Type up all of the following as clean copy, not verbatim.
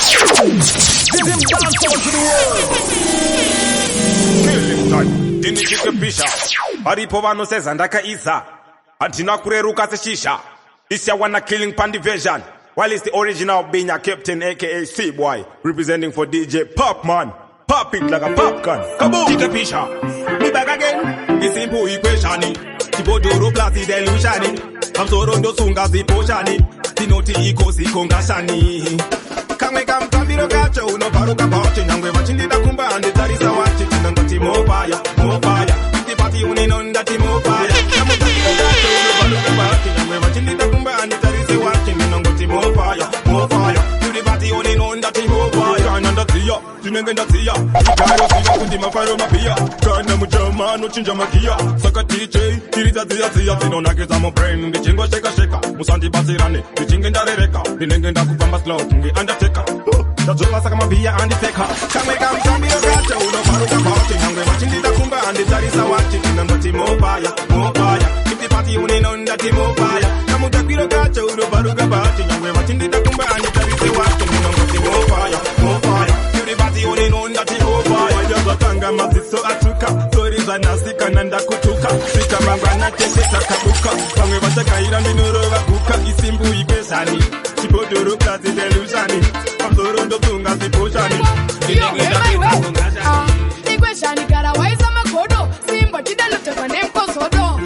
Zim dancehall to the world. Killing time. Ndinichikepisha. Varipo vanoseza ndakaisa. Handina kureruka seshisha. This ya wanna killing pandi version. While it's the original Binya Captain, aka C-Boy, representing for DJ Pop Man. Pop it like a popcorn. Kaboom! Chikepisha. Me back again. The simple equation. Chibodoro plus the delusion. Pamusoro ndosunga ziposhani. Tinoti iko sikongashani. Kamwe kamutambiro kacho unobvaruka pacho, nyangwe vachindida kumba handitarisa wachi, tinongoti mofaya mofaya tipati uninondati mofaya. Kamutambiro kacho unobvaruka pacho, nyangwe vachindida kumba handitarise wachi, ndinongoti mofaya mofaya tipati uninondati mofaya. Kana ndadziya ndinenge ndadziya, igaroziva kuti mafaro mapiya, kana mujama anochinja magiya, saka DJ tiridza dziya dziya dzinonakidza mubrain, ndichingosheka sheka, musandibatsirane, ndichinge ndarereka, ndinenge ndakufamba slow kunge Undertaker, ndadzova saka mabhiya andipfeka. Kamwe kamutambiro kacho unofaruka pacho, nyangwe vachindida kumba handitarisa wachi, ndinongoti mofaya mofaya tipati uninondati mofaya. Kamutakwiro kacho unofaruka pacho, nyangwe vachindida kumba handitarise wachi, ndinongoti mofaya mofaya tipati uninondati mofaya. Zvatanga maziso atsuka sori zvanhasi kana ndakutuka, svika mangwana tese takabuka, vamwe vachakaira ndinorova guka. Isimbu ikwezani, chibhodhoro plus delusion, pamusoro ndotunga ziposhani. Ikweshani gara waisa magodo simba tidalotekwa nemukozodo.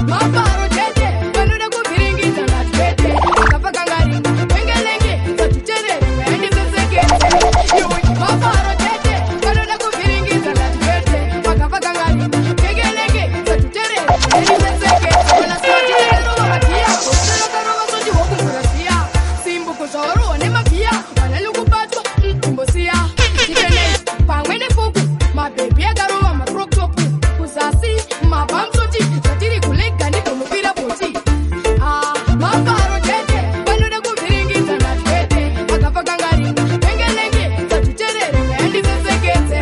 Mafaro chete vanoda kuvhiringidza ngatwete akapakangaringa wengelenge satucherere ngaendisesekete. Iwe mafaro chete vanoda kuvhiringidza ngatwete vakapakangaringa wengelenge satucherere ngaendisesekete. Ona swatitererova matiya oservakarova sochihokumvuraziya simbuko zvawarohwa nemagiya vanalikubatwa imbosiya chitenei pamwe nefuku mabhebhi akarova macrop top kuzasi mabhamsoti zvatiri kulega ndibvomupira bhoti. Mafaro chete vanoda kuvhiringidza ngatwete vakapakangaringa vengelenge satucherere ngaendisesekete.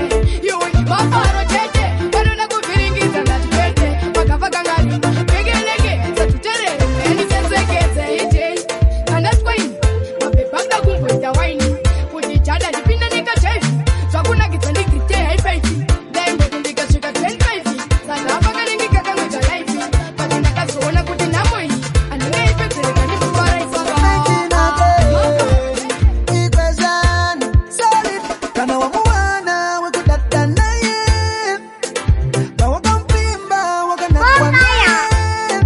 Iwe mafaro chete vanoda kuvhiringidza ngatwete vakapakangaringa vengelenge satucherere ngaendisesekete. Ij kandatwaini mabhebhi akuda kumboita waini kuti jada ndipinde nekajaivi zvakunakidza ndigrite haifaifi ndaimboti ndikasvika 25 saka apa kanenge kakangoita laifi but ndakazoona kuti nhamo iyi handingaipedzereka ndikufara isaka. Ikwezana, solid. Kana wamuwana wekudada naye, pawakampimba wakanakwa naye,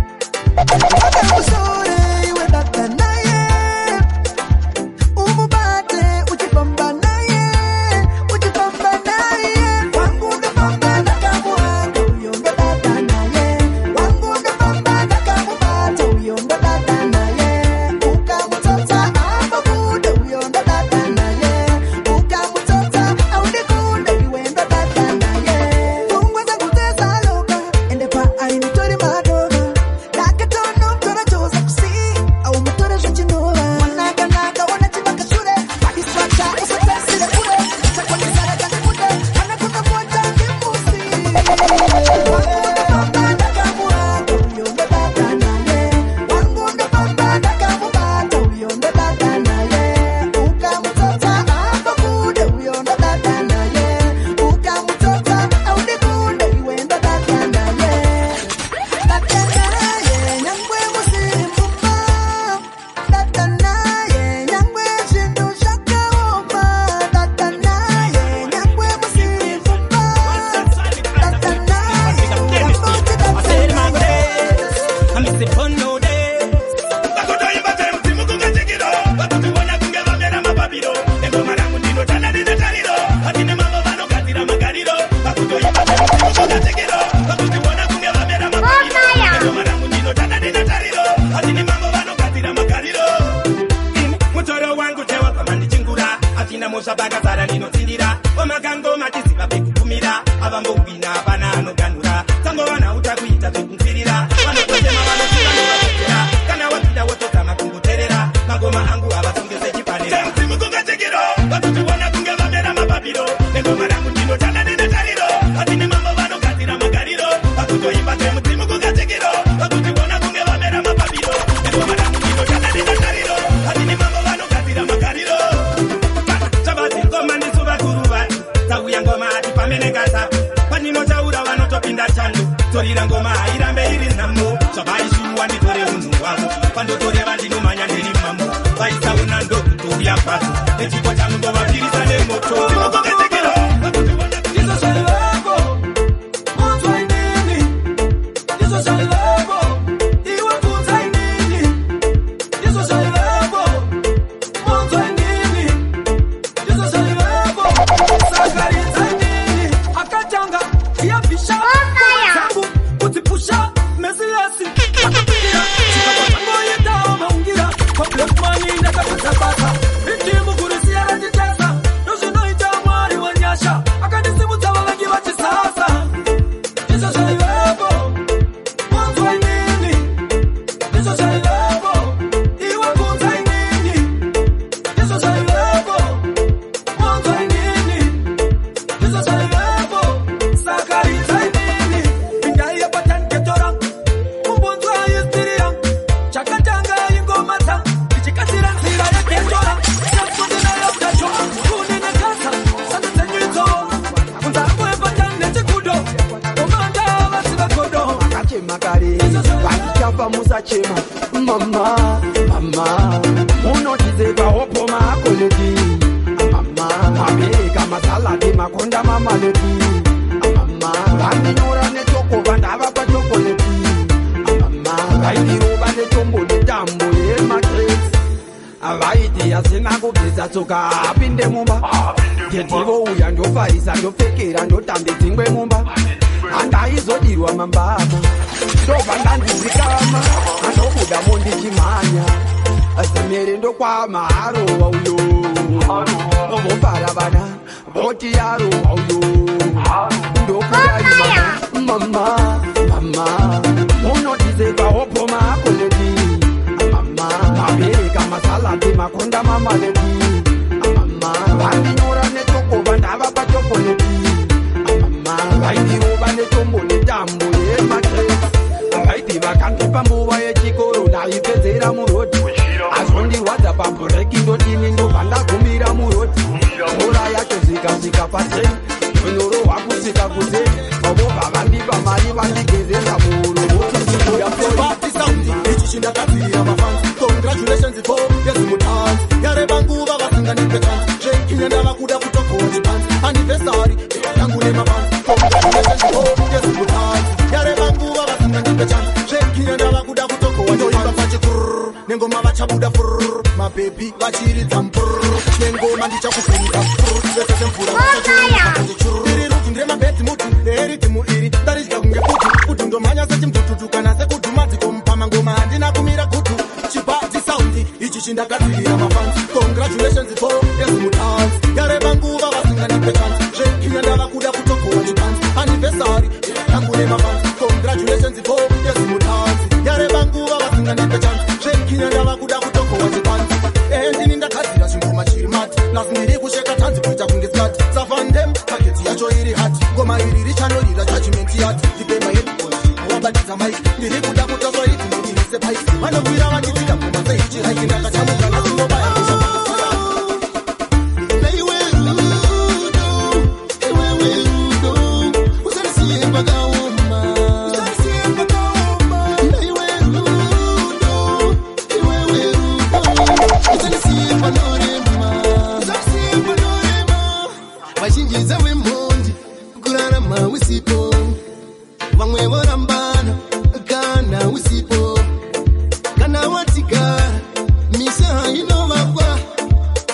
wakamusore iwe dada naye, umubate uchifamba naye, uchifamba naye. Wangu ndafamba ndakamuhanga, uyo ndodada naye. Wangu ndafamba ndakamubata, uyo ndodada naye. Ukamutsotsa ambokude, uyo ndodada naye. Ukamutsotsa aundikunde, iwe ndodada naye. Pfungwa dzangu dzezaloka, ende paari nditori madoka. Ndakatonotora chose kusi, aumutore zvechinova. Wanakanaka, wana chivakashure, body structure usatarisire kure. Chakwanisara kandibude, kana kunopota ndimusi. Wangu ndafamba ndakamuhanga, uyo ndodada naye. Wangu ndafamba ndakamubata, uyo ndodada naye. Ukamutsotsa ambokude, uyo ndodada naye. Ukamutsotsa aundikunde, iwe ndodada naye. Dada naye, nyangwe musiri mumba. Dada naye, nyangwe zvinhu zvakaoma. Dada naye, nyangwe musiri mumba. Dada naye, ramboti dada naye. Vakutoimba chemudzimu kunge chikiro, vakutiona kunge vamera mapapiro, nengoma rangu ndinotana ndine tariro, hatine mambo vanogadzira magariro. Vakutoimba chemudzimu kunge chikiro, vakutiona kunge vamera mapapiro, nengoma rangu ndinotana ndine tariro, hatine mambo vanogadzira magariro. Ini mutoro wangu chewakama ndichingura, hatina mhosva pakazara ndinotsindira, wamakangoma tiziva pekugumira, avambogwina hapana anoganhura, tangovana utakuita zvekunzirira, vanototema vanotiva novatotera, kana wapinda wotozama kungoterera, magoma angu havatongese chipanera. Chemudzimu kunge chikiro, vakutiona kunge vamera mapapiro, nengoma rangu ndinotana ndine tariro, hatine mambo vanogadzira magariro. Vakutoimba chemudzimu kunge chikiro, vakutiona kunge vamera mapapiro, nengoma rangu ndinotana ndine tariro, hatine mambo vanogadzira magariro. Vakandiona ndokutouya pato nechipo changu ndovapirisa nemoto. Ndizvo zvaivepo, munzwa inini. Ndizvo zvaivepo, iwe bvunza inini. Ndizvo zvaivepo, munzwa inini. Ndizvo zvaivepo, sakaridza inini. Akatanga tiyabvisha dzangu kudzipusha mesilesi akapindira chikapa changoitawo maungira pablack money ndakapedza basa itimukurisiya randitesa ndozvinoita Mwari wenyasha akandisimudza vavengi vachisasa. Ndizvo zvaivepo, munzwa inini. Ndizvo zvaivepo, iwe bvunza inini. Ndizvo zvaivepo, munzwa inini. Ndizvo zvaivepo, sakaridza inini. Pindai yepataniketora mumbunzwa history yangu. Chakatanga ingoma dzangu ndichikasira nzira yeketora nekundinayokacho kuninekasa sando dzenyu idzo unzangu yepatani nechikudo komanda vasivagodo. Vakachema kare vachichafa, musachema mama, mama. Munotizeka hopo makoleti mama, mabeka masaladi makonda mamaleti mama, vandinyora nechoko vandavapa chokoleti mama, vaindirova nechombo netambo yematresi, vaiti asina kubvisa tsoka apinde mumba. Ndivouya ndofarisa ndopfekera ndotambe dzingwe mumba, handaizodirwa mambama, ndobva ndanzizikama andobuda mondichimhanya zimere ndokwama arowa uyo, vofara vana voti arowa uyo, ndokudaima mama, mama. Munotizeka hopo makoleti mama, mabeka masaladi makonda mamaleti mama, vandinyora nechoko vandavapa chokoleti mama, vaindirova nechombo netambo yematresi, vaiti vakandipa mbuva yechikoro ndaipedzera murodhi, azondirwadza pabhureki ndodini, ndobva ndagumira murodhi, mvura yacho zvikasvika pasei ndonyorohwa kusvika kusei, vobva vandipa mari vandigezesa muuro votisibuda. Party sound ichi chindakadzirira mafans. Congratulations for yezimutanzi yareba nguva vasingandipe chance zvekinya ndava kuda kutokowa chipanzi anniversary yangu nemafans. Congratulations for yezimutanzi yareba nguva vasingandipe chance zvekinya ndava kuda kutokowa ndoimba vachikurr nengoma vachabuda furr mabhebhi vachiridza mpurr nengoma ndichakuvhurudza furr vese semvura vachachurr. Iri rudzi ndemabhedzi mutu eridhimu iri ndaridya kunge putu kudhundomhanya sechimtututu kana sekudhumadziko mupamangoma handina kumira gutu. Chipati sound ichi chindakadzirira mafans. Congratulations for yezimutanzi yareba nguva vasingandipe chance zvekinya ndava kuda kutokowa chipanzi anniversary yangu nemafans. Congratulations for yezimutanzi yareba nguva vasingandipe chance zvekinya ndava kuda kutokowa chipanzi. Ndini ndakadzira chingoma chiri mati nhasi ndiri kusheka tanzi kuita kunge skat safandem paketi yacho iri hati ngoma iri richanorira judgment yati ndipe maheadphones wabatidza mic ndiri kuda kutaswa ridhimu iri sepaisi vanokwira vachidzika ngoma seichi ndakachamuka nhasi ndobaya. Naiwe rudo, iwewe rudo, usandisiye pakaoma. Naiwe rudo, iwewe rudo, usandisiye panorema. Vazhinji dzavemhondi kurarama usipo, vamwe vorambana kana usipo, kana watigara misha inovakwa,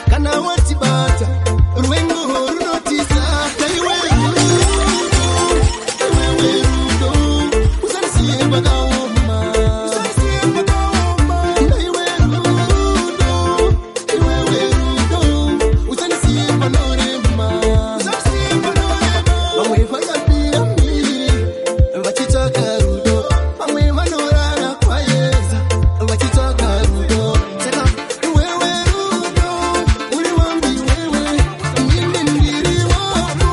kana watibata rwengo runotisa. Naiwe rudo, iwewe rudo, usandisiye pakaoma. Naiwe rudo, iwewe rudo, usandisiye panorema. Vamwe vakapira mhiri vachitsvaka rudo, vamwe vanorara kwayeza vachitsvaka rudo. Saka iwewe rudo uri wangu, iwewe inini ndiri wako,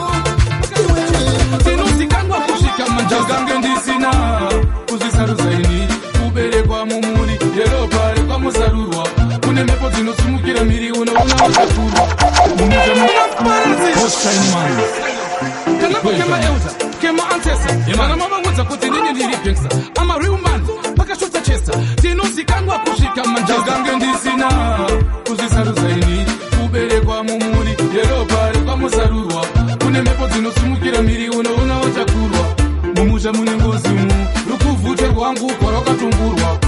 iwewe. Ndinozikanwa kusvika manjagange ndisina kuzvisarudza ini kuberekwa mumhuri yeropa rekwamusarurwa kune mhepo dzinosimukira mhiri unoona vakakurwa. Kana kema elder kema ancestor vana mavangudza kuti ndini ndiri gangster. I'm a real man pakashota chester. Ndinozikanwa kusvika manjagange ndisina. kuzvisarudza ini, kuberekwa mumuri yeropa rekwamusarurwa. Kune mhepo dzinosimukira miri, unoona watakurwa. Mumusha mune ngozi, mu rukuvhute rwangu kwarwakatungurwa.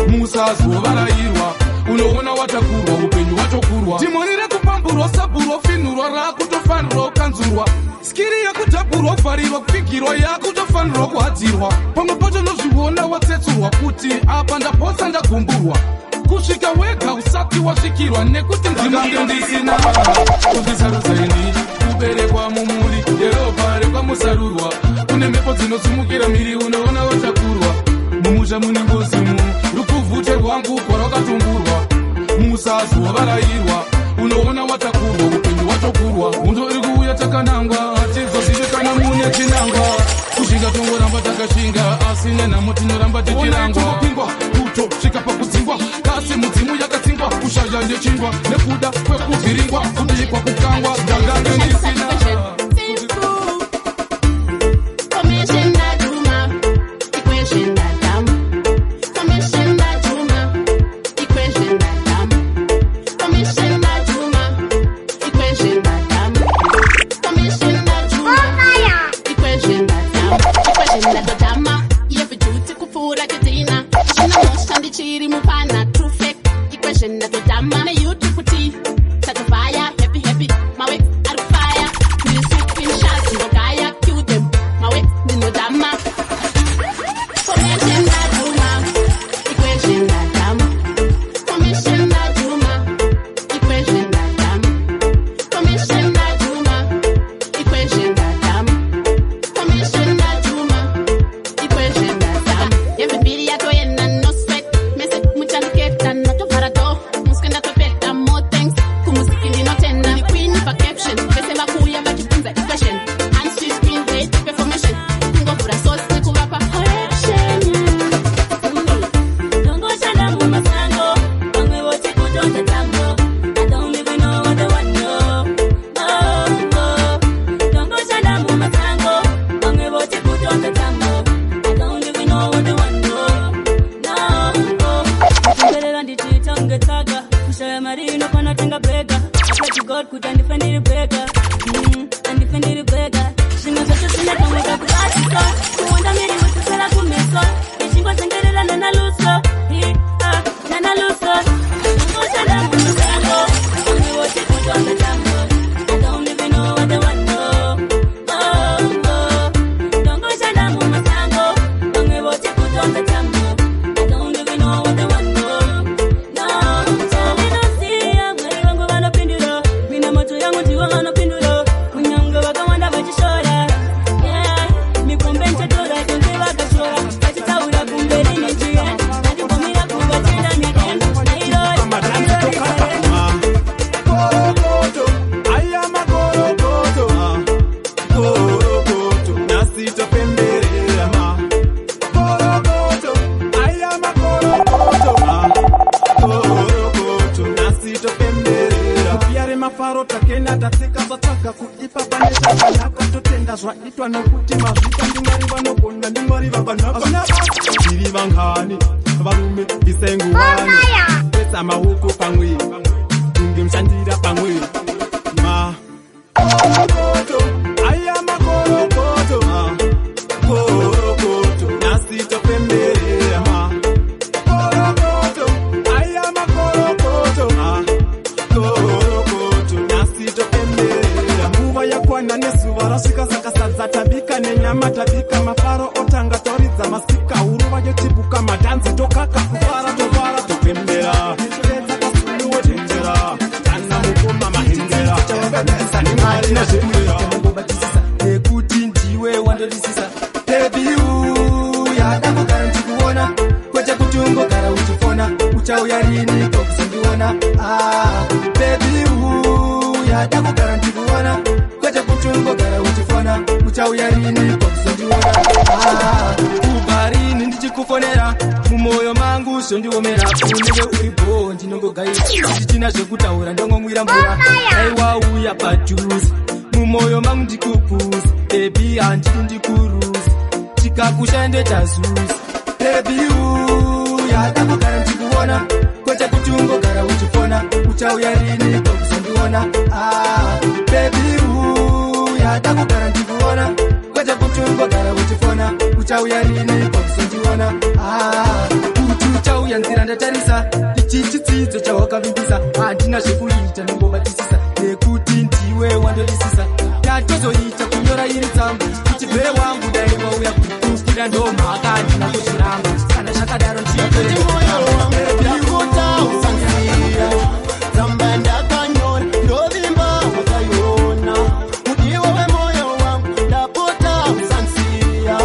Musazovarairwa, unoona watakurwa, upenyu watokurwa. Dhimoni rekupamburwa, saburwa, finhurwa, rakutofanirwa kukanzurwa. Skiri yekutapurwa, kuvharirwa, kupfigirwa, yakutofanirwa kuhadzirwa. Pamwe pacho nozviona watsetsurwa, kuti apa ndapotsa ndagumburwa. Kusvika wega usati wasvikirwa, nekuti ndakange ndisina kuzvisarudza ini, kuberekwa mumuri yeropa rekwamusarurwa. Kune mhepo dzinosimukira miri, unoona watakurwa. Mumusha mune ngozi, mu rukuvhute rwangu kwarwakatungurwa. Musazovarairwa, unoona watakurwa, upenyu watokurwa. Hondo iri kuuya takanangwa, hatizozivi kana mune chinangwa. Kushinga tongoramba takashinga, asi nenhamo tinoramba tichirangwa. Kutosvika pakudzingwa, kasi mudzimu yakatsingwa. Kushaya nechingwa nekuda kwekuvhiringwa, kubikwa, kukangwa. Ndakange ndisina. Zvaitwa nekuti mazvita, ndimwari vanogona, ndimwari vakanaka. Tiri vangani varume, isenguwani, pesa maoko pamwe kunge mushandira pamwe. Makorokoto, aya makorokoto, makorokoto, nhasi topemberera. Makorokoto, aya makorokoto, makorokoto, nhasi topemberera. Nguva yakwana nezuva rasvika, saka sadza tabika nenyama tabika, mafaro otanga, toridza masika, huruva yotibuka, madhanzi tokaka, kufara tofara, topembera. Nekuti ndiwe wandodisisa, baby, uya ndakugara ndikuona, kwete kuti ungogara uchifona. Uchauya rini kokusindiona? Ah, baby, uya ndakugara ndikuona, kwete kuti ungogara uchifona. Uchauya rini kokusindiona? Ah, kubva rini ndichikufonera, mumwoyo mangu zvondiomera. Unenge uri bho, ndinongogaira, ndichina zvekutaura, ndongomwira mvura. Aiwauya padhuze, mumwoyo mangu ndikukuza. Baby, handidi ndikuruza, tikakusha ndoita zuza. Baby, uya ndakugara ndikuona. Kwete kuti ungogara uchifona, uchauya rini kuzondiona? Ah, baby, uya ndakugara ndikuona. Kwete kuti ungogara uchifona, uchauya rini kuzondiona? Ah, kuti uchauya nzira ndatarisa, ichi chitsidzo chawakavimbisa, handina zvekuita nongobatisisa, nekuti ndiwe wandodisisa. Ndatozoita kunyora iri tsamba kuti bhere wangu dai wauya kukufira, ndo mhaka handina kuzviramba. Kana zvakadaro Kuti moyo wangu ndapota usansiya, tsamba ndakanyora ndovimba wakaiona. Mudiwa wemoyo wangu ndapota usansiya,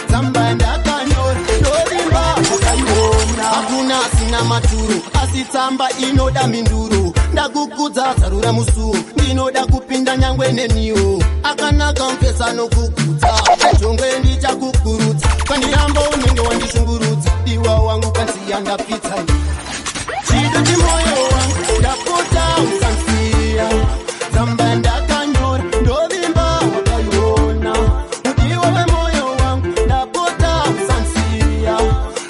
tsamba ndakanyora ndovimba wakaiona. Hakuna asina maturo, asi tsamba inoda minduro. Ndakukudza zarura musuo, ndinoda kupinda nyangwe neniwo. Akanaka mufesano kukudza, jongwe ndichakukurudza. Kandiramba unenge wandishungurudza, diwa wangu kansiya ndapfidza. Chido chimoyo wangu ndapota usansiya, tsamba ndakanyora ndovimba wakaiona. Mudiwa wemoyo wangu ndapota usansiya,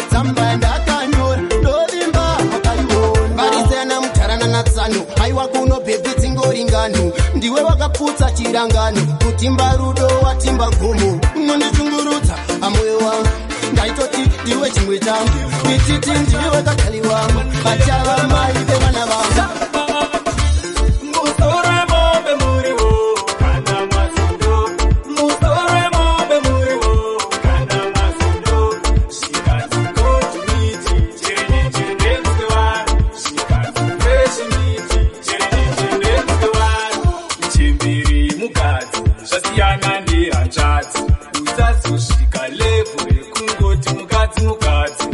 tsamba ndakanyora ndovimba wakaiona. Varisana mutarana natsano, aiwa kuno bhebhi dzingoringano. Ndiwe wakaputsa chirangano, kutimba rudo watimba gomo. Unondishungurudza amoyo wangu, ndaitoti ndiwe chimwe changu, ndichiti ndiwe kakali wangu, vachava mai vevana vangu. Musoro wemombe muriwo kana mazondo, musoro wemombe muriwo kana mazondo. Zvikanzi go to meet, chirinji ndemutewaro. Zvikanzi fresh meat, chirinji ndemutewaro. Chimbiri mukadzi zvasiyana nehanzvadzi, usazosvika level yekungoti mukadzi mukadzi.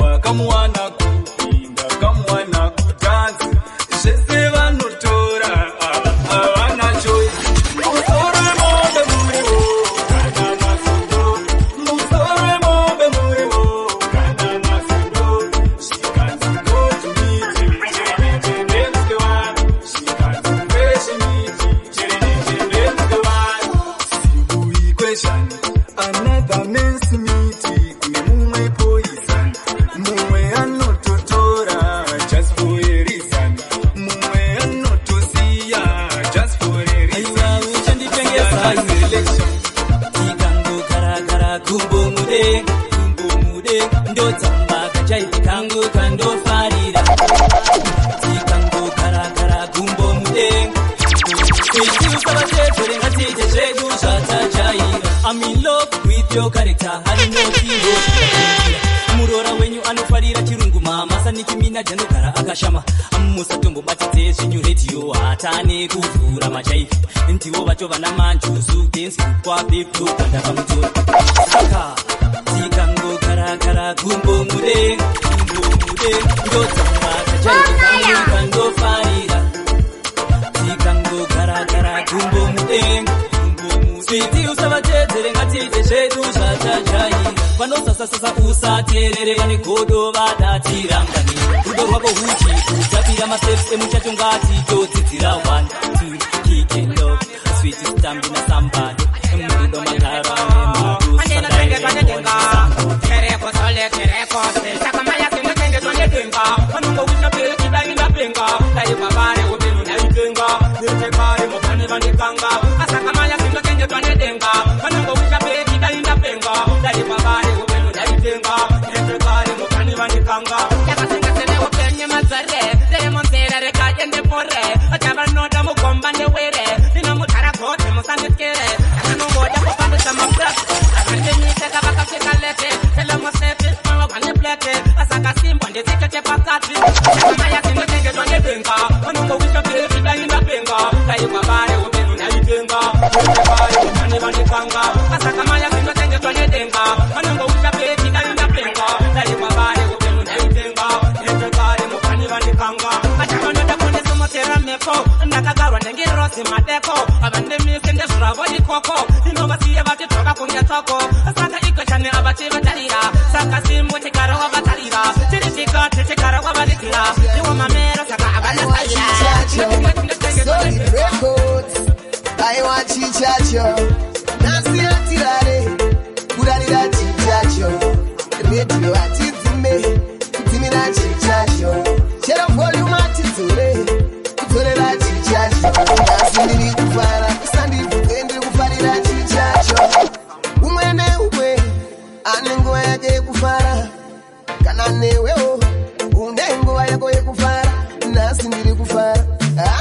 Wakamuwana kupi? Ndakamuwana kudhanzi. Zvese vanotora havana choice. Musoro wemombe muriwo kana mazondo, musoro wemombe muriwo kana mazondo. Zvikanzi go to meet, chirinji ndemutewaro. Zvikanzi fresh meat, chirinji ndemutewaro. Simple equation, another man's meat, kune mumwe poison, mumwe anototora just for a reason, mumwe anotosiya just for a reason. Uchanditengesa. Selection. Tikangogaragara gumbo mude, gumbo mude, ndotsamba kachaiti kangu kandofarira. Tikangogaragara gumbo mude, usavatetere, ngatiite zvedu zvatajaira. I'm in love with your character, handinotiwo murora wenyu anofarira chirungu. Mama saNicki Minaj anogara akashama. Musatombobatidze zvenyu redhiyo, hatane kuvhura machaifi. Ndivo vacho vana manjuzu dance kwabeblo kwandakamutora. Saka tikangogaragara gumbo mude, gumbo mude, ndotsamba kachaiti kangu kandofarira. Tikangogaragara gumbo mude, sweetie, usavateedzere, ngatiite zvedu zvatajaira. Vanosasasasa usateerere, vane godo vadatirangani. Rudo rwako huchi kutapira, masteps emuchato ngatitodzidzira. 1 2 kick it up, sweet stambi na somebody murudo magara. Kereko sole kereko saka maya sinochengetwa nedenga vanongowisha pekidai ndapenga dai kwavare upenyu ndaitenga nechekare mufane vandikanga. Asaka maya sinochengetwa nedenga vanongowisha pekidai ndapenga dai kwavare upenyu ndaitenga nechekare mufane vandikanga. Yakasingasene upenyu madzare remonzera rekaendepore achavanoda mugomba ndewere ndinomutara kote musandityere akanongoda kufambisa mapurasi avandinyiseka vakasvika lete telemosefi mawagwanepleke asakasimba nditsikete pakati. Maya sinochengetwa nedenga vanongowisha pekidai ndapenga dai kwavare upenyu ndaitenga nechekare mufane vandikanga. Asaka maya sinochengetwa nedenga vanongowisha pekidai ndapenga dai kwavare upenyu ndaitenga nechekare mufane vandikanga. Achavanoda kundisomotera mhepo, ndakagarwa nengirozi madeko, avandimise ndezvavo ikoko, inovasiye vachidzoka kunge tsoko. Saka ikweshani avachivatarira, saka simbu chikara wavatarira, chiri chikati chikara wavaridzira, iwo mamero saka avanasaira. Solid Records. Aiwa chichacho, nhasi hatirare, kurarira chichacho, redhiyo hatidzime, kudzimira chichacho.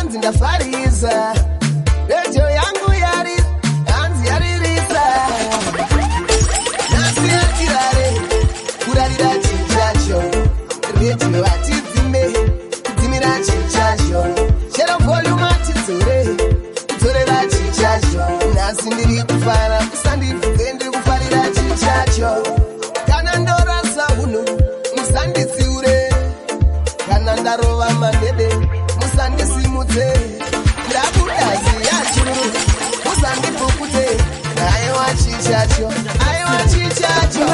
Hanzi ndafarisa. Redio yangu yari, hanzi yaririsa. Nhasi hatirare, kurarira chichacho. Redio hatidzime, kudzimira chichacho. Chero volume hatidzore, kudzorera chichacho. Nhasi ndiri kufara, usandibvunze ndiri kufarira chichacho. Kana ndorasa hunhu, musanditsiure. Kana ndarova madede, musandisimudze. Ndabuda ziya churu, musandipukute. Aiwa chichacho, aiwa chichacho.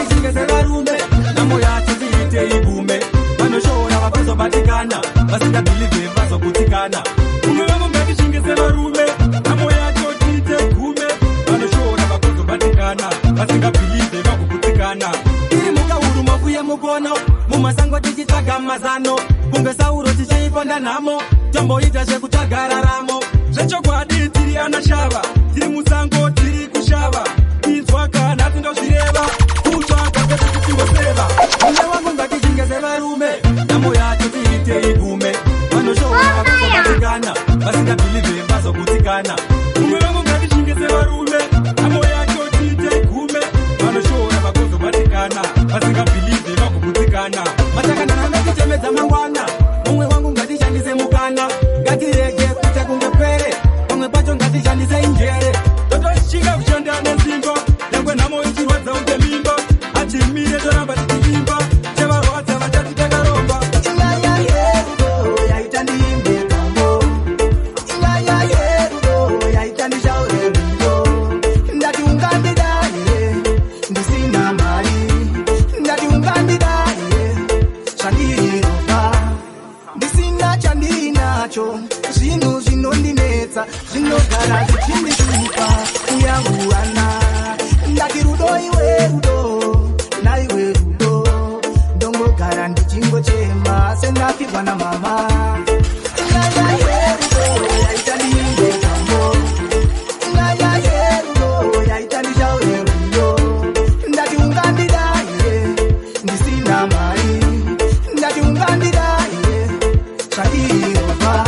Tinenge varume nhamo yacho tiite igume. Vanoshora vakazobatikana, vasingabhilivhe vazogutsikana. Umwe vangu ngatichingese varume, nhamo yacho tiite gume. Vanoshora vakazobatikana, vasingabhilivhe vagogutsikana. Tiri mukauru mafuye mugono, mumasango tichitsvaga mazano, kunge sauro tichiiponda nhamo, tomboita zvekutsvaga raramo. Zvechokwadi tiri ana shava, tiri musango tiri kushava. Inzwa kana tindozvireva, kutsvaga kwete tichingoseva. Mune wangu ngatichingese varume, nhamo yacho tiite igume. Vanoshora vakazobatikana, vasingabhilivhe vazogutsikana. Mumwe wangu ngatichingese varume, nhamo yacho tiite igume. Vanoshora vakazobatikana, vasingabhilivhe vagogutsikana. Matakanana ngatichemedza mangwana, mumwe wangu ngatishandise mukana, ngatirege kuita kunge pwere, pamwe pacho ngatishandise njere. Totoshinga kushanda nesimba, nyangwe nhamo ichirwadza unge mimba, hatimire toramba tichivimba, chevarwadza vachati takaromba. Inyaya yerudo yaita ndiimbe kambo. Inyaya yerudo yaita ndishaure rudo. Ndati ungandida here ndisina mari. Ndati ungandida here zvandiriropa. Ndisina chandinacho, zvinhu zvinondinetsa, zvinogara zvichindishupa kuyanguwana. Ndati rudo iwe rudo, naiwe rudo, ndongogara ndichingochema sendafirwa namama. Inyaya yerudo yaita ndiimbe kambo. Inyaya yerudo yaita ndishaure rudo. Ndati ungandida here ndisina mari. Ndati ungandida here zvandiriropa.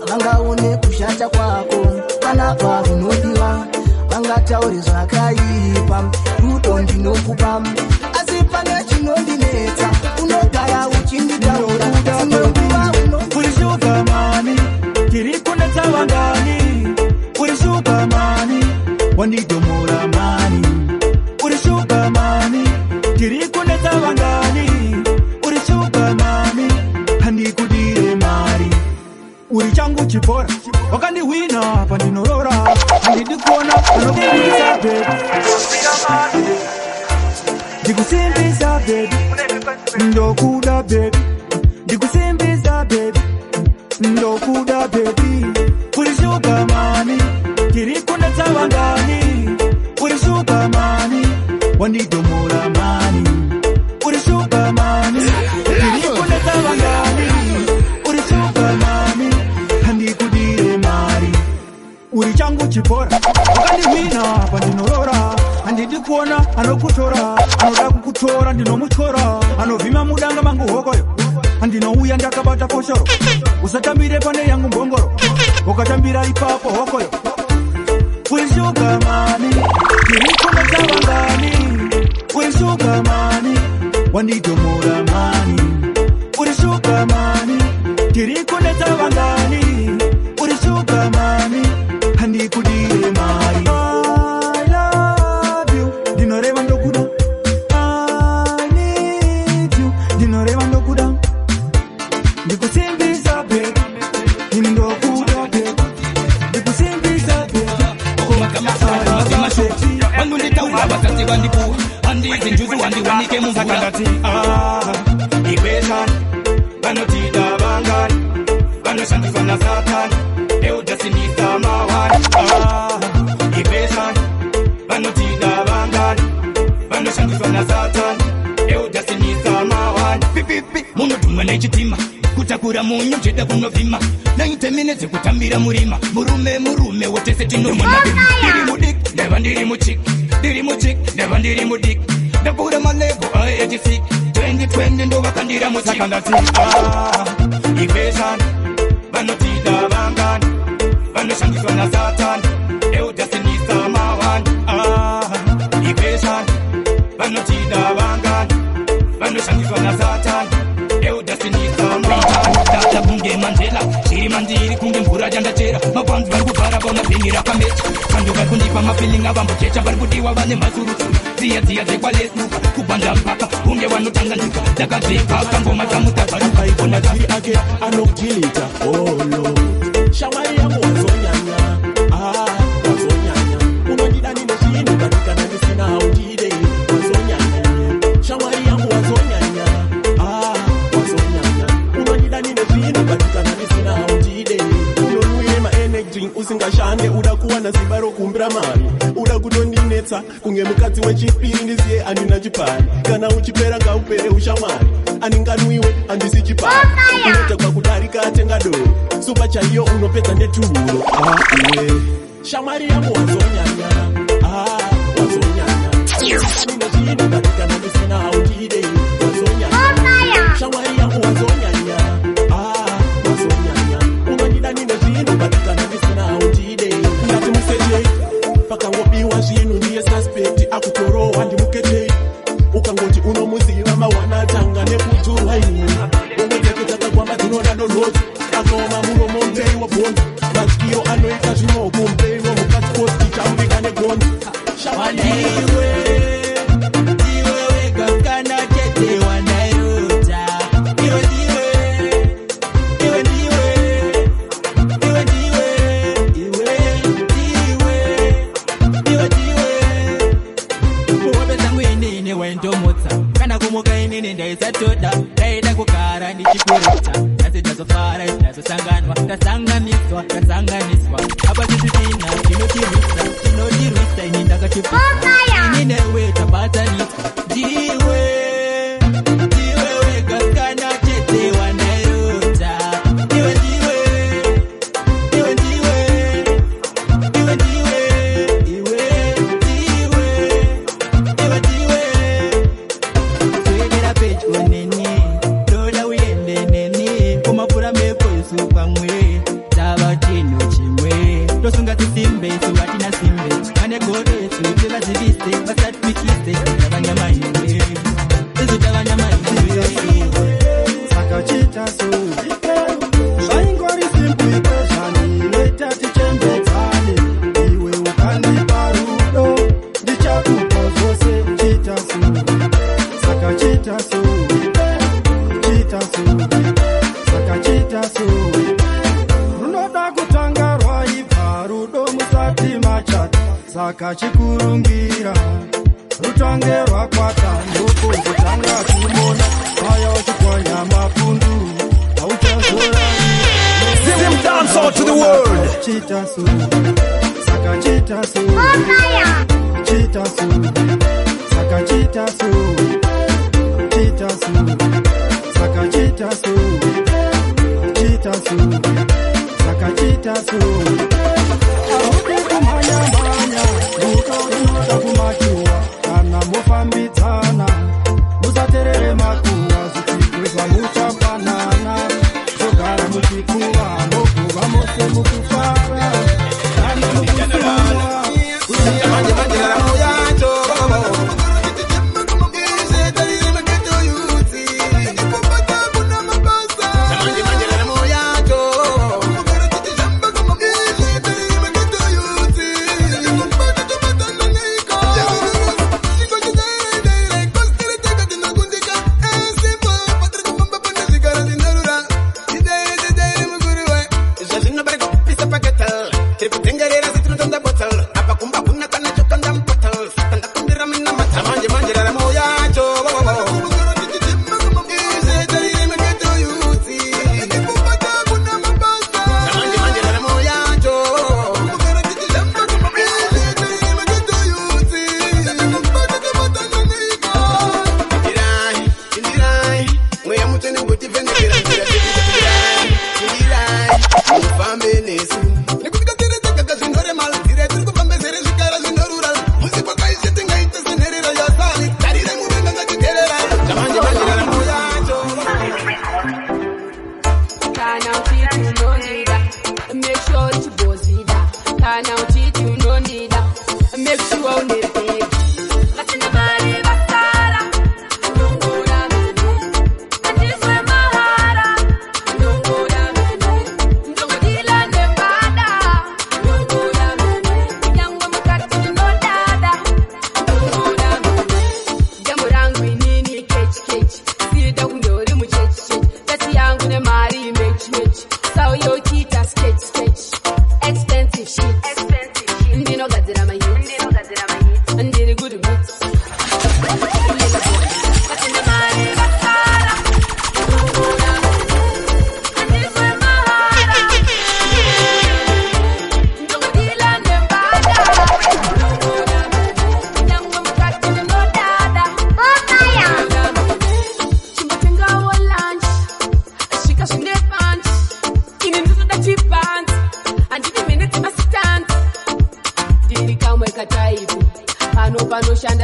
Vangaone kushata kwako panapa unodiwa, vangataure zvakaipa, rudo ndinokupa, asi pane chinondinetsa, unogara uchinditaura dzimwe nguva. Uri shuga mami, tiri kunetsa vangani. Uri shuga mami, wandidomora mani. Uri shuga mami, tiri kunetsa vangani. Uri shuga mami, handikudire mari. Uri changu chipora, wakandihwina pandinorora. Handidi kuona anokubudisa baby. Ndikusimbisa baby, ndokuda baby. Ndikusimbisa baby, ndokuda baby. Uri shuga mami, tiri kunetsa vangani. Uri shuga mami, wandidomora mani. Uri shuga mami, tiri kunetsa vangani. Uri shuga mami, handikudire mari. Uri changu chipora, wakandihwina pandinorora. Handidi kuona anokutora, anoda kukutora ndinomutyora. Anovhima mudanga mangu hokoyo, handinouya ndakabata foshoro. Usatambire pane yangu mbongoro, ukatambira ipapo hokoyo. Uri shuga mami, tiri kunetsa vangani. Uri shuga mami, wandidomora mani. Uri shuga mami, tiri kunetsa vangani. Uri shuga mami, handikudire mari. I love you, ndinoreva ndokuda. I need you, ndinoreva ndokuda. Ndikusimbisa baby, ini ndokuda baby. Ndikusimbisa baby. Vanonditaura vakati vandipuwa, handizi njuzu handiwanike mumvura. Ndati equation, vanotida vangani, vanoshandiswa nasatani, eudasinisa mawani. Equation, vanotida vangani, vanoshandiswa nasatani, eudasinisa mawani. Pipipi munodhumwa nechitima, kutakura munyu jeda kunovhima. 90 minutes kutambira murima, murume murume wotese tinomona. Ndiri mudiki ndeva ndiri muchiki, ndiri muchiki ndeva ndiri mudiki. Ndakura malevho aechisiki 2020 ndovakandira muchiki. Saka ndati equation, Vanotida vangani, vanoshandiswa nasatani, eudasinisa mawani. Ah, equation. Vanotida vangani, vanoshandiswa nasatani, eudasinisa mawani. Tata kunge Mandela, zviri mandiri kunge mvura yandachera. Mafans vari kuvhara vaona bhini rakamecha. Vanhu vari kundipa mafeeling avambochecha, vari kudiwa vane masurutsuru. Dziya dziya dzekwalesnuka, kubanda mpaka kunge vanotanga nyika. Ndakazvipaka ngoma dzamutabaruka Ona tiri ake anokudhilita. Oh Lord, shamwari yangu wazonyanya. Ah, wazonyanya. Unondida nine zvinhu but kana ndisina haundide. Wazonyanya. Shamwari yangu wazonyanya. Ah, wazonyanya. Unondida nine zvinhu but kana ndisina haundide. Unonwire maenergy drink usingashande, uda kuwana simba rokumbira mari, uda kutondinetsa kunge mukadzi wechipiri. Ndiziye andina chipari, kana uchipera ngaupere ushamwari, andinganwiwe handisi chipari. Unotakwa kudarika atenga doro, supa chaiyo unopedza neturo. Ah, iwe shamwari yangu wazonyanya. Ah, wazonyanya. Nine zvinhu but kana ndisina haundide. Wazonyanya. Shamwari yangu wazonyanya. Ah, wazonyanya. Unondida nine zvinhu but kana ndisina haundide. Ndati museche pakangobiwa zvinhu ndiye suspect akutorohwa ndimukete. Ukangoti unomuziva mawana tanga nekuturwa iwe ungodzeke dzakagwamba dzinoda donhodzo, akaoma muromo mupeiwo bhonzo, matyiro anoita zvimoko mupeiwo mukadzi kosi tichamuvinga negonzo. Wandiwe, iwe wega kana chete wandairota. Iwe ndiwe, iwe ndiwe, iwe ndiwe, iwe ndiwe, iwe ndiwe. Kuhope dzangu inini waindomutsa, kana kumuka inini ndaisatoda, ndaida kugara ndichikurota. Nhasi ndazofara, ndazosanganwa, tasanganiswa, tasanganiswa. Apa tisisina chinotirwisa, chinotirwisa, ini ndakachipisa. Ini newe tabatanidzwa, ndiwe, ndiwe wega kana chete wandairota. Iwe ndiwe, iwe ndiwe, iwe ndiwe, iwe ndiwe, iwe ndiwe. Swedera pedyo neni, ndoda uende neni kumapura mhepo, isu pamwe tava chinhu chimwe. Tosunga tisimbe, isu hatina simbe, vane godo isu tivazivise, vasatipikise, tava nyama imwe, isu tava nyama imwe. Saka chita so, zvaingori simple equation inoita tichembedzane. Iwe ukandipa rudo, ndichakupa zvose. Chita so, saka chita so, chita so, saka chita so. Runoda kutanga rwaibva rudo musati machata, saka chikurungira rutange rwakwata, ndokuzotanga kumona paya uchikwanya mapundu hauchazora. Zim dancehall to the world. Chita so, saka chita so, chita so, saka chita so, chita so, saka chita so, chita so, saka chita so. Haudi kumhanya-mhanya, rudo runoda kumachuwa. Kana mofambidzana musaterere makuwa, zvichikwezva muchapanana, zogara muchikuva mokuva mose mukufara kana mukusuwa. Manje manje raramo yacho. Manje manje raramo yacho.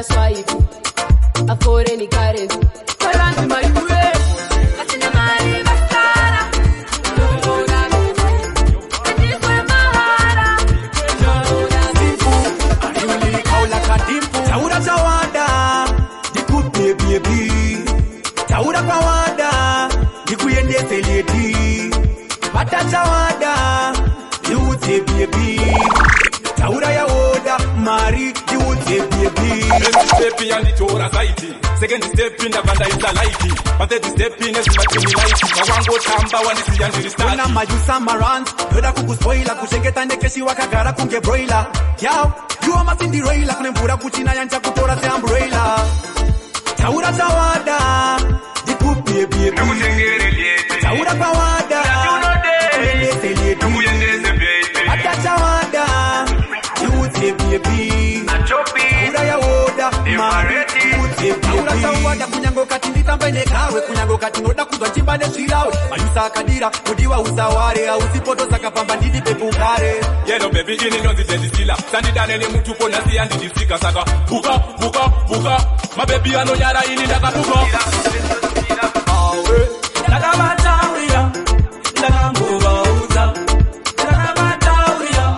Havana swipe a foreign currency. Varanzi maiwe vasina mari vasara. Taura chawada ndikupe baby, taura kwawada ndikuendese lady, bata chawada ndiudze baby, taura yaoda mari ndiudze baby. First step yanditora zaiti, second step ndabva ndaisa laiti, pathird step nezvimatini laiti, mawangotamba wandisiya ndiri start. Ona majusamarans ndoda kukuspoila kuchengeta nekeshi wakagara kunge broiler. Yao you masindiroila kune mvura kuchinaya nchakutora seumbrella. Taura chawada ndikupe baby, taura kwawada ndikuendese lady, bata chawada ndiudze baby, taura yaoda mari ndiudze taura chawada. Kunyange kati nditambe negarwe, kunyange kati ndoda kuzwa chimba nezvirawe, mayusa akadira mudiwa usaware, hausipoto saka pamba ndidi pepukare. Yellow baby ini ndonzi dedisila sandidane nemutupo nhasi yandidisika saka vuka vuka vuka mabebi anonyara ini ndakapuka. Ndakavataurira, ndakambovaudza. Ndakavataurira,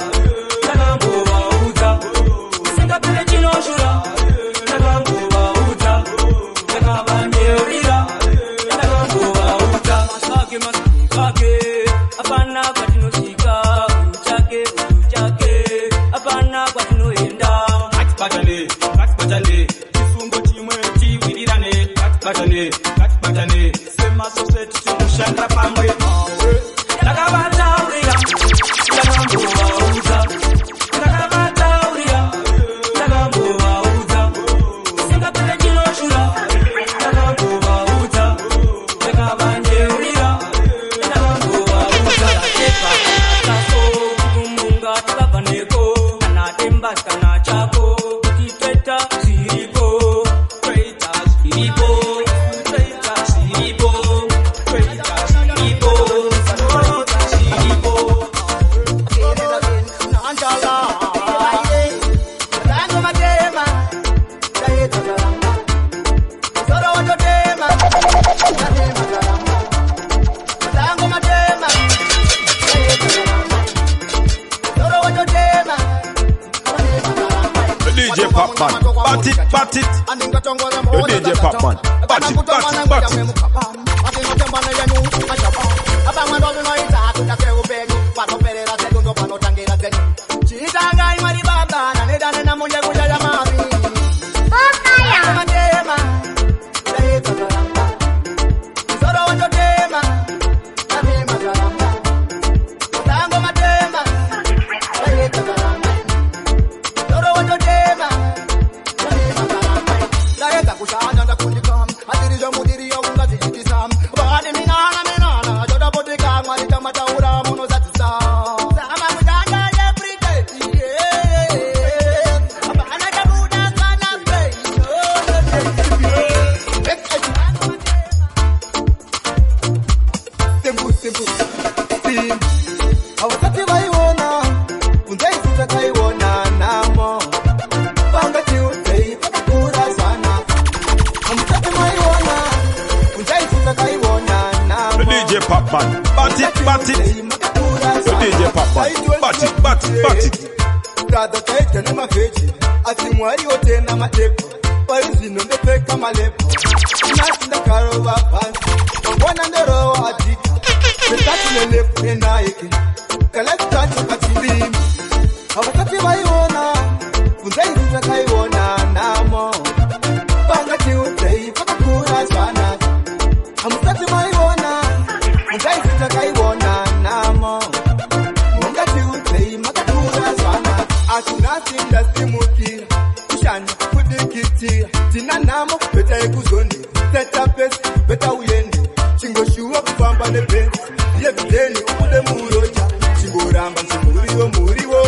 ndakambovaudza. Singapere chinoshura, ndakambovaudza. Ndakavanyeurira, ndakambovaudza. Masvake, masvake, hapana kwatinosvika. Uyu chake, uyu chake, hapana kwatinoenda. Ngatibatane, ngatibatane, chisungo chimwe tiwirirane. Ngatibatane, ngatibatane, semasoseti tinoshanda pamwe. Ndakavataurira, ndakambovaudza. Ndakavataurira, ndakambovaudza. Singapere chinoshura, ndakambovaudza. Ndakavanyeurira, ndakambovaudza. Tepa, kaso, kumunga takabva neko. Kana demba, kana chako, kuti toita zviripo, toita zviripo, toita zviripo, toita zviripo, toita zviripo. DJ Popman, bat it, bat it. Yo DJ Popman, bat it, bat it, bat it. Havasati vaiona kunze isu takaiona namo vangatiudzei pakakura zvana hamusati maiona kunze isu takaiona namo DJ Popman, bat it, bat it. Yo DJ Popman, bat it, bat it, bat it. Brother taita nemavheji asi mwari otena matepo pari zvino ndopfeka malepo nhasi ndakarova pasi mangwana ndorova adhika Versace nelefu yeNike kalife kacho kachirimi havasati vaiona kunze isu takaiona namo vangatiudzei pakakura zvanaka hamusati maiona kunze isu takaiona namo mungatiudzei makakura zvanaka asi nhasi ndasimukira kushanda kudikitira tina nhamo beta yekuzonde seta pesi beta uyende chingoshuwa kufamba nebhenzi yebheni ubude muroja chingoramba chimuriwo muriwo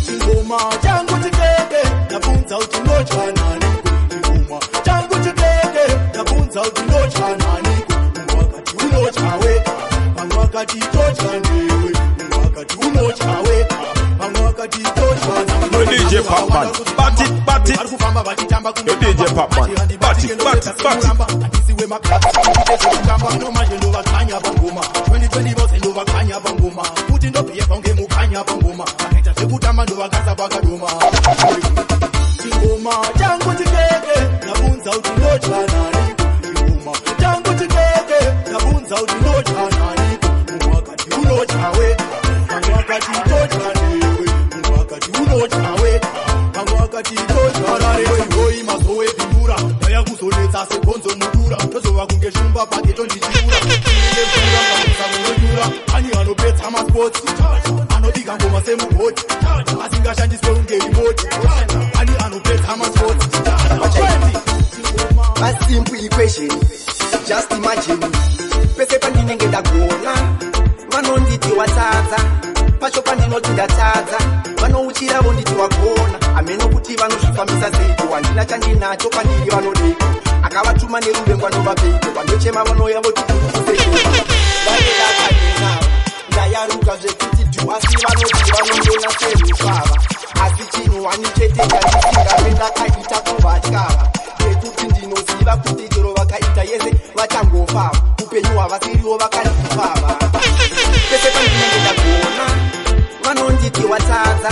Chingoma changu chiteke ndabvunza kuti unotya naniko. Chingoma changu chiteke ndabvunza kuti unotya naniko. Mumwe akati unotya wega, vamwe vakati totya ndiwe. Mumwe akati unotya wega, vamwe DJ Popman. Bat it, bat it. Yo DJ Popman. Bat it, bat it, bat it. Chingoma changu chikeke ndabvunza kuti ndodya naniko. Chingoma changu chikeke ndabvunza kuti ndodya naniko. Mumwe akati unodya wega, vamwe vakati todya newe. Mumwe akati unodya wega, vamwe vakati todya newe. Hoi mazowe bindura ndaya kuzonetsa segonzo mudura ndozova kunge shumba paketo ndichiura ine mvura kamusa munonyura ani anopedza maspotsi anobika ngoma semugoti asingashandiswe kunge rimoti ani anopedza maspotsi. A simple equation, just imagine. Pese pandinenge ndagona, vanonditi watadza. Pacho pandinoti ndatadza, vanouchira vonditi wagona. Hameno kuti vanozvifambisa seiko, handina chandinacho pandiri vanodeko. Akavatuma neruvengo anovapeiko, vandochema vanouya voti kuseiko. Vaedakadenava, ndayaruka zvekuti dhu, asi vanoti vanondiona serusvava. Asi chinhu wani chete chandisingafe ndakaita kuvatyava. Nekuti ndinoziva kuti chero vakaita yese vachangofava, upenyu havasiriwo vakandifava. Pese pandinenge ndagona, vanonditi watadza.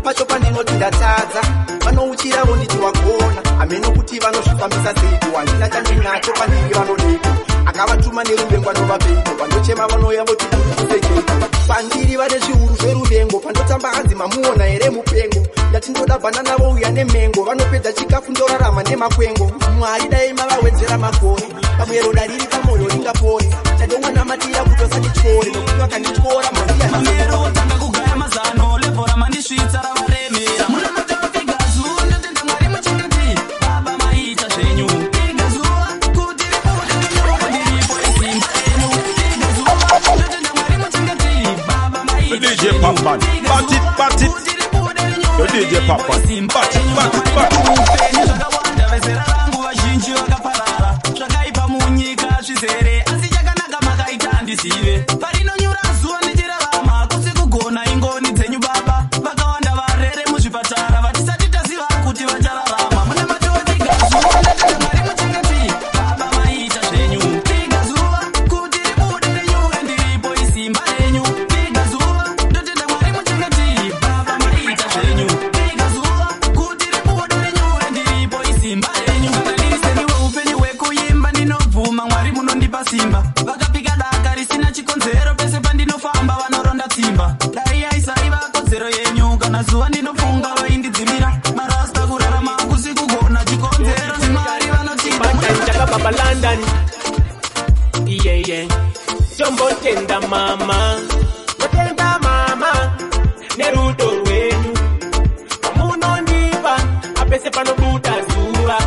Pacho pandinoti ndatadza, vanouchira vonditi wagona. Hameno kuti vanozvifambisa seiko, handina chandinacho pandiri vanodeko. Akavatuma neruvengo anovapeiko, vandochema vanouya voti kusekeiko. Pandiri vane zviuru zveruvengo, pandotamba hanzi mamuona here mupengo. Ndati ndoda bhanana vouya nemengo, vanopedza chikafu ndorarama nemakwengo. Mwari dai mavawedzera makore, pamwero dariri pamoyo ringapore. Chandomwanamatira kuti vasandityore, nokuti vakandityora maziya. Mamero tanga kugaya mazano, levhora mandisvitsa ravaremera. Munamata wapega zuva, ndotenda Mwari muchengeti, baba maita zvenyu. Pega zuva, kuti ribude rinyoro ndiripo isimba renyu. Pega zuva, ndotenda Mwari muchengeti, baba maita DJ Popman. Bat it, bat it. Yo DJ Popman. Bat it, bat it, bat it. Upenyu zvakawanda vezera rangu vazhinji vakaparara. Zvakaipa munyika zvizere, asi chakanaka makaita handizive. Parinonyura zuva ndichirarama, kusi kugona ingoni dzenyu baba. Vakawanda varere muzvipatara, vatisati taziva kuti vachararama. Munamato wepega zuva, ndatenda Mwari muchengeti, baba maita zvenyu. Pega zuva, kuti ribude rinyure ndiripo isimba renyu. Pega zuva, ndotenda Mwari muchengeti, baba maita zvenyu. Pega zuva, kuti ribude rinyure ndiripo isimba renyu. Kana ndiri seni weupenyu hwekuimba ndinobvuma Mwari munondipa simba. Vakapika daka risina chikonzero pese pandinofamba vanoronda tsimba. Dai yaisaiva kodzero yenyu kana zuva ndinofunga vaindidzimira. Marasta kurarama kusi kugona chikonzero Mwari vanotida. Chakababa London. Yeah, yeah. Tombotenda mama. Totenda mama. Nerudo rwenyu. Pamunondipa, apese panobuda zuva.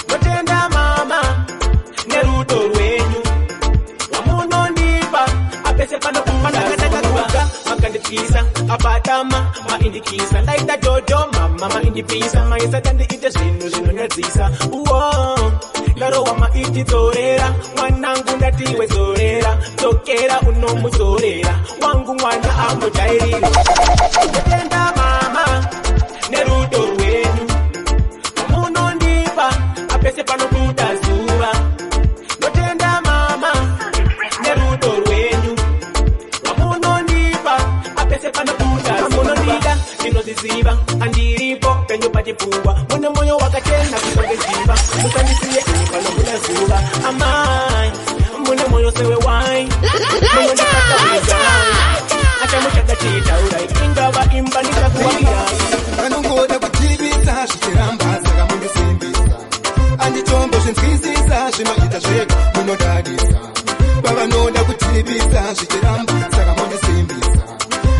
Totenda mama. Nerudo rwenyu. Pamunondipa, apese panobuda zuva. Makandityisa, abatama, maindikisa. Ndaita jojo, mama, maindipisa. Maisa tandiite zvinhu zvinonyadzisa. Uwo. Ndarowa maitidzorera mwanangu ndatiwe zorera dzokera unomudzorera wangu mwana amujairira. Tenda mama nerudo rwenyu pamunondipa apese panobuda zuva. Ndotenda mama nerudo rwenyu pamunondipa apese panobuda zuva. Munondida ndinozviziva andiripo penyu pachipfuwa mune moyo wakachena kutonge ziva musandisiye ini panobuda zuva amai mune moyo sewe wai achamuchakachitaurai ingava imba ndichakuwakirai. Vanongoda kutivisa zvichiramba saka mundisimbisa. Anditombozvinzwisisa zvinoita zvega munodadisa. Pavanoda kutivisa zvichiramba saka mundisimbisa.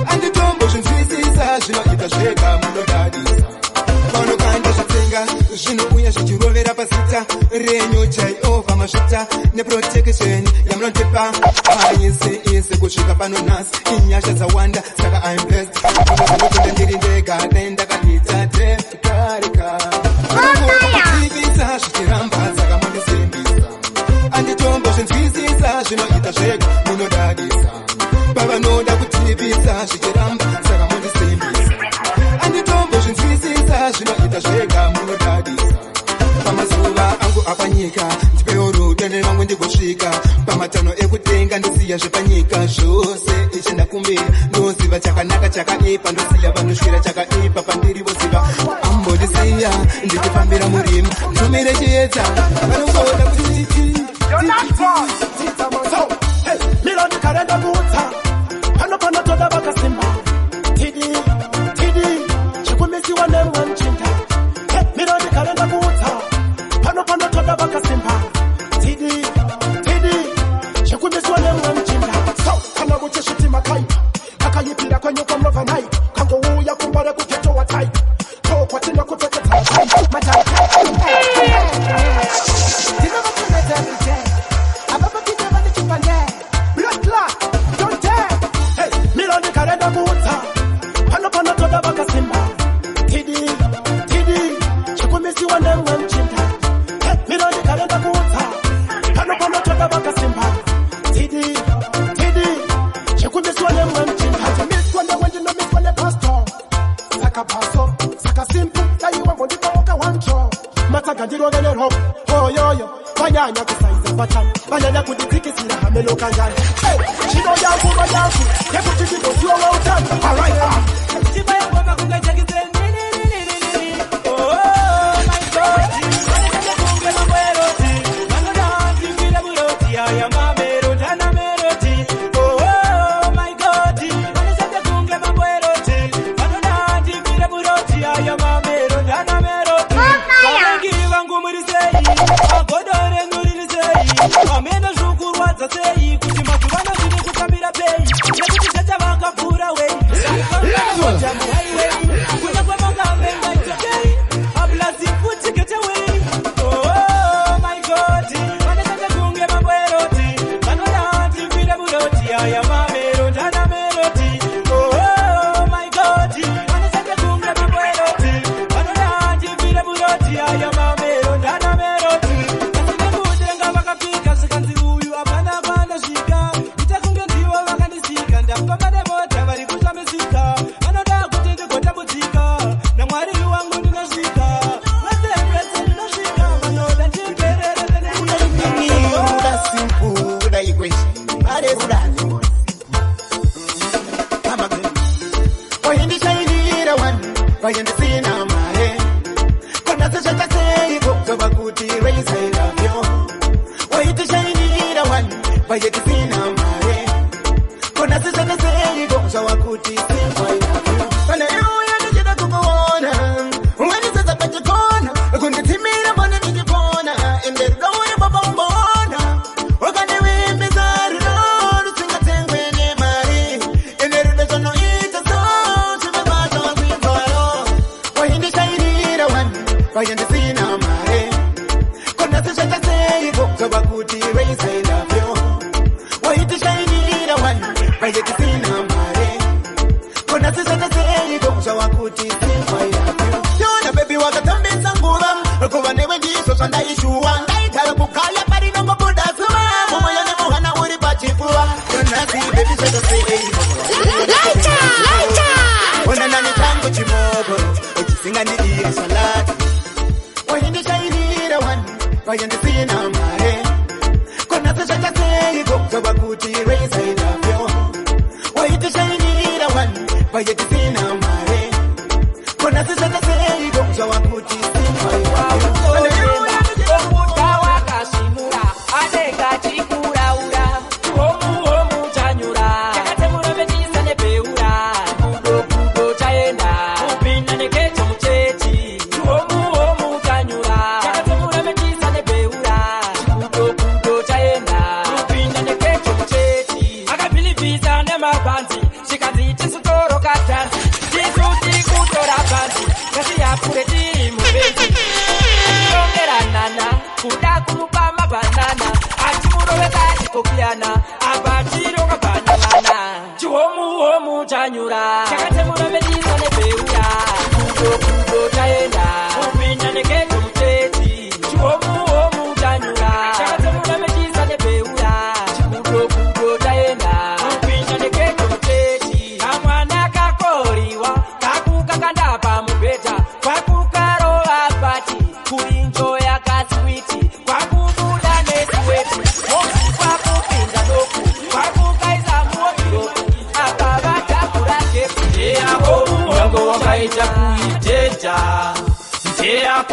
Anditombozvinzwisisa zvinoita zvega munodadisa. Vanokanda zvitsenga zvinouya zvichirovera pazita renyu Jehovha mazvita neprotection yamunondipa. Haisi isi kusvika pano nhasi inyasha dzawanda saka I'm blessed. Ndinozonotonda ndiri ndega dai ndakaita tekareka. Vanongoda kutivisa zvichiramba saka mundisimbisa. Anditombozvinzwisisa zvinoita zvega munodadisa. Pavanoda kutivisa zvichiramba saka mundisimbisa. Anditombozvinzwisisa panyika, ndipewo rudo nevamwe ndigosvika pamatano ekutenga, ndosiya zvepanyika zvose. Ishe ndakumbira, ndoziva chakanaka chakaipa, ndosiya vanosvira chakaipa pandiri, voziva ambondisiya ndichifambira murima, ndomire chiedza vanongoda kuti So, hey, Milani karenda kutsa pano pano toda vakasimba tidi tidi chikumisiwa nemwe mchinda. Hey, Milani karenda kutsa pano pano toda vakasimba tidi tidi chikumisiwa nemwe mchinda. So kana kuchishiti makaipa akayipira kwenyu kwamrova nai kangouya kumbare kugeto wataipa tokwatina kupfekedza matai. Vanyanya kusaiza pachana, vanyanya kunditsikisira hamelo kanjani. Chino yangu vayangu yekuti ndinosiwa wautano. Alright, ah. Kwakukarova pati kuinjoya kaswiti kwaku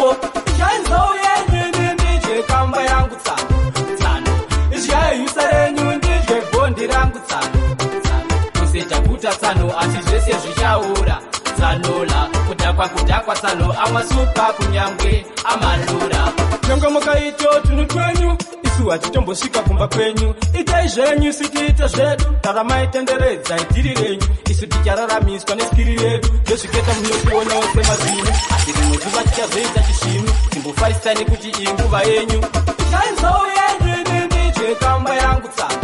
ipapo. Idyai yenyu ini ndidye kamba yangu tsano tsano. Idyai yusa renyu ndidye bhondi rangu tsano tsano. Kuseja tsano asi zvese zvichaura tsanola. Kudhakwa kudhakwa tsano amasupa kunyangwe amalura. Nyangwe mukaito tunhu twenyu isu hatitombosvika kumba kwenyu. Itai zvenyu sitiite zvedu, raramai tenderedza idhiri renyu. Isu tichararamiswa neskiri redu, ndozviketa munotionawo semazino. Asi rimwe zuva tichazoita chisvinu, timbofarisai nekuti iyi nguva yenyu. Idyai nzou yenyu ini ndidye kamba yangu tsano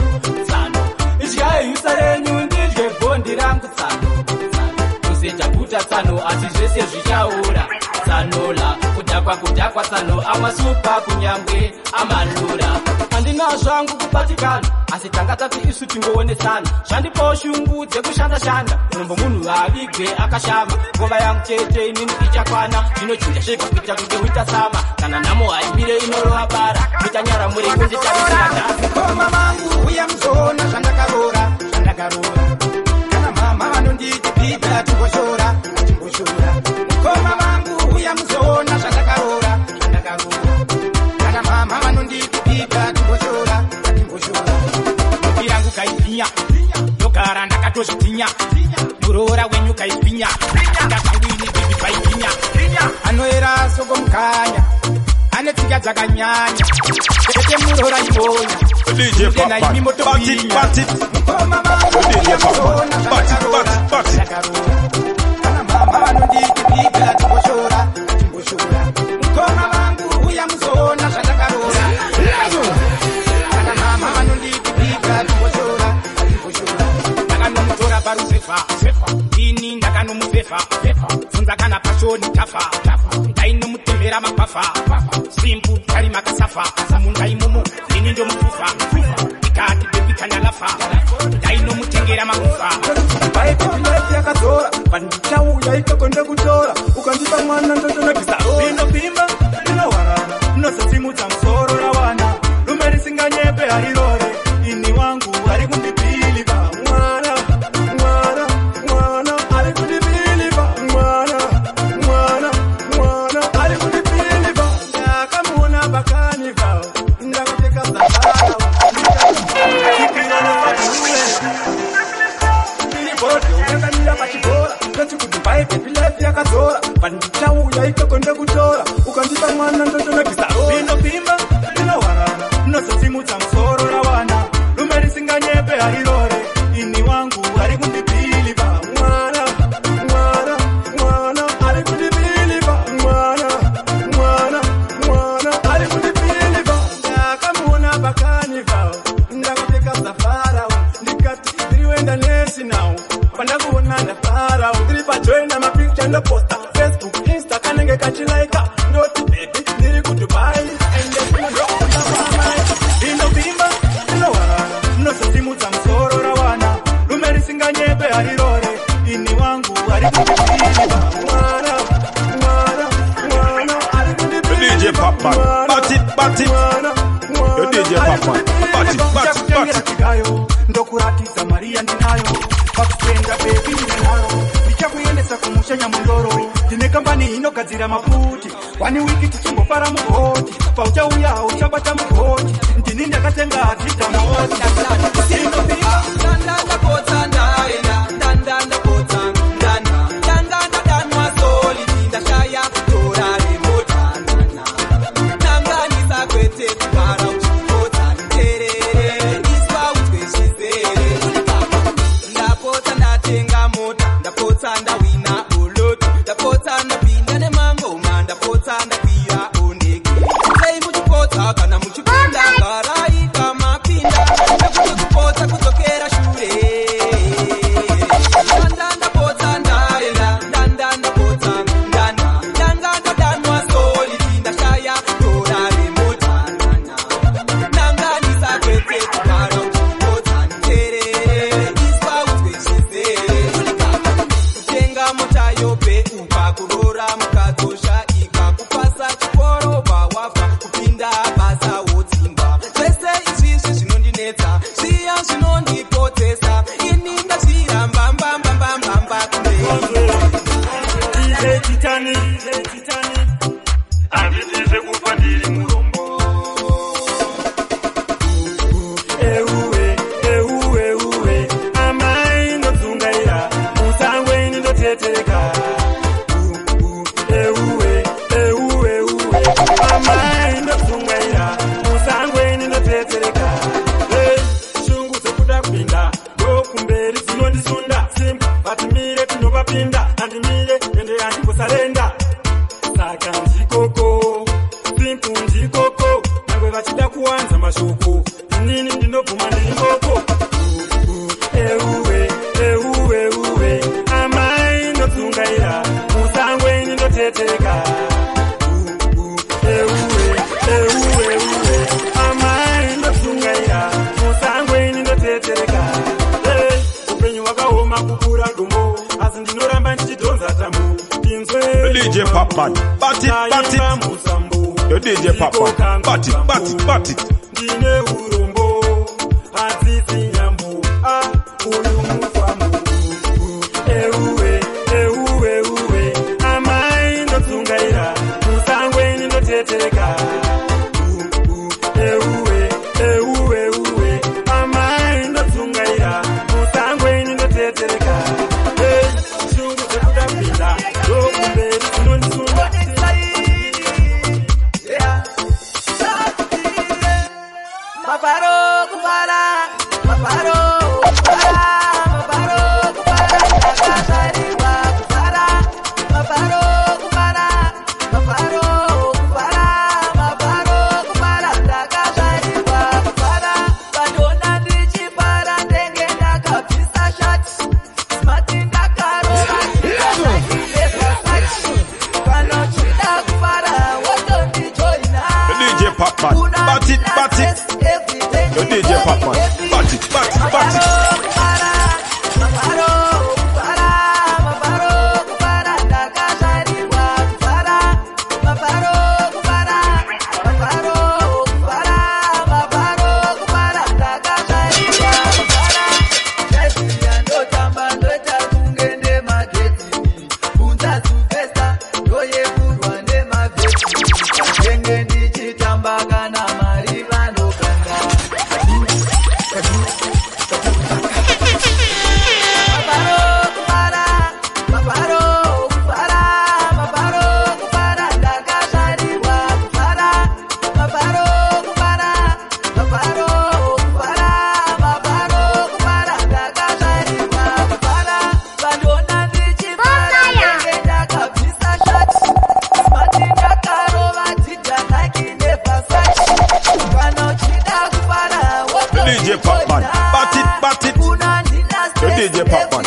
tsano. Idyai yusa renyu ndidye bhondi rangu tsano tsano. Kuseja tsano asi zvese zvichaura tsanola. Kudhakwa kudhakwa tsano amasupa kunyangwe amalura. Handina zvangu kubatikana asi tanga tati isu tingoonesana. Zvandipawo shungu dzekushanda shanda, murombo munhu avigwe akashama. Nguva yangu chete inini ichakwana, zvinochinja zvega kuita kunge uitasama. Kana nhamo haimire inorova bara, muchanyara muri kunditarisira nhasi. Mukoma vangu uya muzoona zvandakarora, zvandakarora. Kana mama vanonditi bhibhi atimboshora, atimboshora. Mukoma vangu uya muzoona zvandakarora, zvandakarora. Kana mama vanonditi bhibhi atimboshora, atimboshora. Bhibhi rangu kaibhinya, ndogara ndakatozvitinya. Muroora wenyu kaibhinya, ndakangwini bhibhi paibhinya. Anoera soko mukanya, ane tsika dzakanyanya. Tete muroora ibonya, DJ Popman, bat it, bat it. Mukoma vangu DJ uya Popman, muzoona bat it, bat it, bat it. zvandakarora. Kana mama vanonditi bhibhi atimboshora, atimboshora. Mukoma vangu uya muzoona zvandakarora. Kana mama vanonditi bhibhi atimboshora, atimboshora. Ndakanomutora paruzevha, ndini ndakanomufefa. Bvunza kana pashoni tafa, ndainomutemera magwavha. Simbu tari makasafa, munda imomo ndini ndomufufa. Ndikati bhebhi kandalafa, ndainomutengera makufa. Bhaibheri yakadzora, pandichauya ikoko ndekutora. Ukandipa mwana ndotonakisa. Ndinopimba, ndinowarara, ndinozosimudza musoro rawana. Rume risinganyepe harirore, ini wangu ari kundibhiliva. Mwana, mwana, mwana, ari kundibhiliva. Mwana, mwana, mwana, ari kundibhiliva. Ndakamuona pakaniva, ndakapfeka zafara. Ndikirana padhuze. Ndiri bhodho, ndakamira pachibhora. Ndoti kuti bhaibheri life yakadzora, pandichauya ikoko ndekutora. Ukandipa mwana ndotonakisa. Ndinopimba, ndinowarara, ndinozosimudza musoro rawana. Rume risinganyepe harirore, ini wangu ari kundibhiliva. Mwana, mwana, mwana, ari kundibhiliva. Mwana, mwana, mwana, ari kundibhiliva. Ndakamuona pakaniva, ndakapfeka safara. Ndikati ndiriwenda national, pandakuona ndafara. Ndiri pajoina mapicture ndoposta Facebook, Insta kanenge kachilaika. Ndoti baby ndiri kuDubai, ende kuno ndokuda. Ndinopimba, ndinowarara, ndinozosimudza musoro rawana. Rume risinganyepe harirore, ini wangu ari kundibhiliva. Mwana, mwana, mwana, ari DJ Popman, bat it, bat it. Yo DJ Popman, bat it, bat it, bat Ndichakutengera it. chigayo, ndokuratidza mari yandinayo. Pakupenda bebi ndinenharo, ndichakuendesa kumusha nyamundoro. Ndine kambani inogadzira maputi, wani wiki tichimbofara mugoti. Pauchauya uchabata mugoti, ndini ndakatenga dzidza moti. Ndandandapotsa ndaenda, ndandandapotsa ndana, ndandandadanwa solid, ndashaya kutora remota nana. Nanganisa kwete kugara uchipotsa niterere, iswa udzwe zvizere. Ndapotsa ndatenga mota, ndapotsa ndawina boloto, ndapotsa ndapinda nemangoma, ndapotsa ndakwira ondege. Sei muchipotsa kana muchipinda, garai pamapinda, nekuti kupotsa Ko. Euwe, euwe, uwe. Amai ndodzungaira, musango ini ndoteteka. Euwe, euwe, uwe. Amai ndodzungaira, musango ini ndotetereka. Eh, upenyu hwakaoma kukura dombo, asi ndinoramba ndichidhonza tambo. Ndinzwe DJ Popman, bat it, bat it. Yo DJ Popman, bat it, bat it, bat it. Ndine urombo, hadzisi nyambo, ah, uyu mufambo. Euwe, euwe, uwe, amai ndodzungaira, musango ini ndotetereka. Euwe, euwe, uwe, amai ndodzungaira, musango ini ndotetereka. Hey, shungu dzekudapinda, ndokumberi dzinondisunga. Mafaro kufara, mafaro kufara, mafaro kufara, ndakazvarirwa kufara. Mafaro kufara, mafaro kufara, mafaro kufara, ndakazvarirwa kufara. Vandiona ndichifara ndenge ndakabvisa shati, smart ndakarova ndikazvairwa Kana uchida kufara wotondijoina. Yo DJ Popman, bat it, bat it. Yo DJ Popman, bat it, bat it, bat it. Ndichitamba kana mari vanokanda. Yo DJ Popman, bat it, bat it. Yo DJ Popman,